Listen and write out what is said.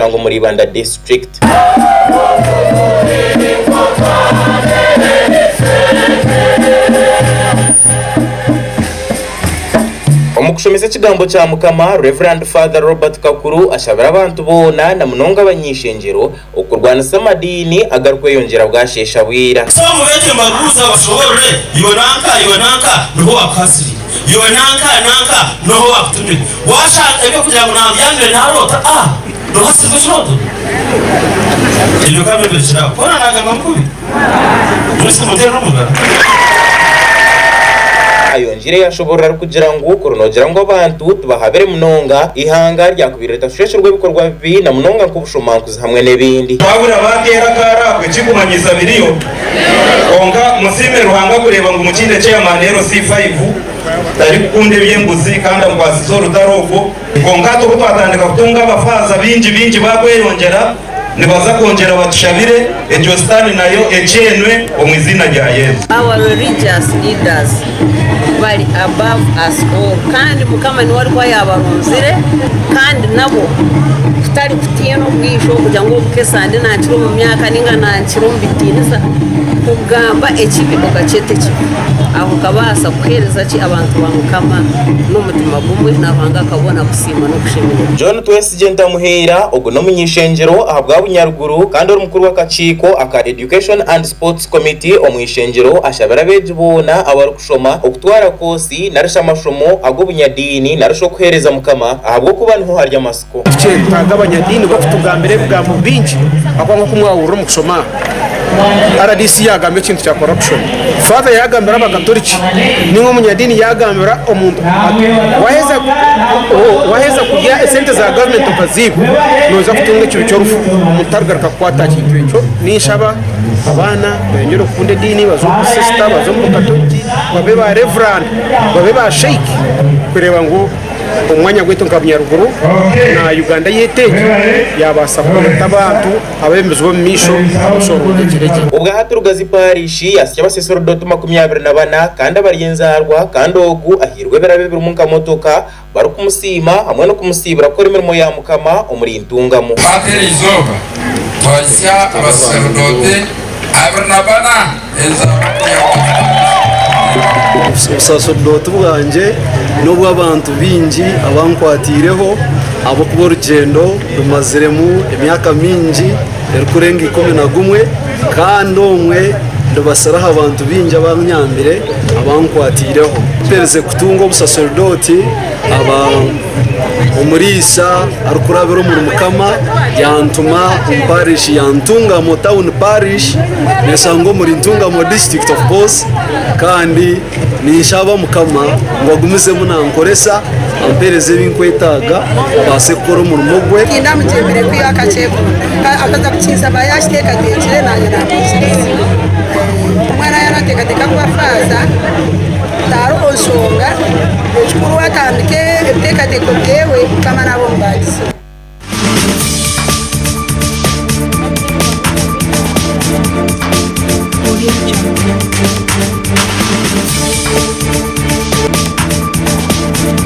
Nyango omuri Ibanda District. Omu kushomesa ekigambo kya Mukama, Rev. Father Robert Kakuru ashabire abantu boona na munonga abany'eishengyero okurwanisa amadiini agarikweyongyera bwasheesha bwira. So mubeete mbabuuze bashoboorore, iwe nanka, iwe nanka, niho waakuhaasiriire, iwe nanka, nanka, niho waakutumire. Waashanga eby'okugira ngu naabyamire naaroota, a Noohasirwa ekirooto? Ebyo ka bireebekire aho. Hoona naagamba nkubi? Mwese munteerere omu ngaro. Ayongiire yashoborora arikugira ngu kuri nogira ngu abantu tibahabire munonga, eihanga ryakubaire ritashwekirwe ebikorwa bibi na munonga nk'obushomankuzi hamwe n'ebindi. Twahurira baateera akaara ako ekirikumanyisa biriyo. Kwonka musiime Ruhanga kureeba ngu mukiine chairman LC5 tarikukunda eby'enguzi kandi amukwasize orutaro orwo. Kwonka hati obu twatandika kutunga abafaaza baingi baingi baakweyongyera, nibaza kwongyera batushabire, egyo sitaane nayo ekyenwe omu iziina rya Yesu. Our religious leaders bari above us all kandi mukama niwe arikuba yabaronzire kandi nabo kutari kutiina obwisho kugira ngu obu kesandi nankira omu myaka ninga nankira omu bitiinisa kugamba ekibi okakyeta ekibi aho okabaasa kuhereza ki abantu ba mukama n'omutima gumwe na Ruhanga akabona kusiima n'okushemererwa. John Twesigye Ntamuheera, Ogu n'omuny'eishengyero ahabwa Bunyaruguru kandi ori mukuru w'akakiiko aka Education and Sports Committee omu ishengyero ashabire abeegi boona abarikushoma okutwara koosi narishi amashomo ag'obunyadiini narishi okuheereza Mukama ahabw'okuba niho hari amatsiko. Tikyetaaga abanyadiini bakutugambira ebigambo bingi ahakuba nk'oku mwahurira omu kushoma aha, rdc yaagamba ekintu kya corruption, Father yaagambira abakatoriki, nainga omunyadiini yaagambira omuntu ati waheza waheza kurya esente za gavumenti okaziiba, noija kutunga ekibi ky'orufu, omuntu tarigaruka kukwata aha kintu ekyo. Ninshaba abaana beyongyere kukunda ediini, baze omu busisita, baze omu bukatoriki, babe ba reverand, babe ba sheikh kureeba ngu. Omwanya gwaitu nka Bunyaruguru na Uganda yaitu egi yabaasa kureeta abantu abeebembezi b'omu maisho abashorongyekire gye. Obwa hati Rugazi Parish yasya abaseserodoti 24 kandi abari enzaarwa kandi ogu ahairwe ebirabo ebirimu nka motoka barikumusiima hamwe n'okumusiibura kukora emirimo ya Mukama omuri Ntungamo. Hati eriizooba twahitsya abasaserdooti 24 enzaarwa kwihaho Obusaserdooti bwangye n'obw'abantu baingi abankwatiireho ahabw'okuba orugyendo rumaziremu emyaka mingi erikurenga 11 kandi omwe ndibasire aha bantu baingi abanyambire abankwatiireho. Mperize kutunga obusaserdooti aba Omuriisa arikurabira omuri Mukama yantuma omu parish ya Ntungamo Town Parish neshangwa omuri Ntungamo District of course kandi ninshaba Mukama ngu agumizemu nankoresa ampereze ebinkwetaaga mbaase kukora omurimo gwe. Tindamugyemire kwiha akakyekunda akaza kukinsaba yakiteekateekire nanye namwikiriza.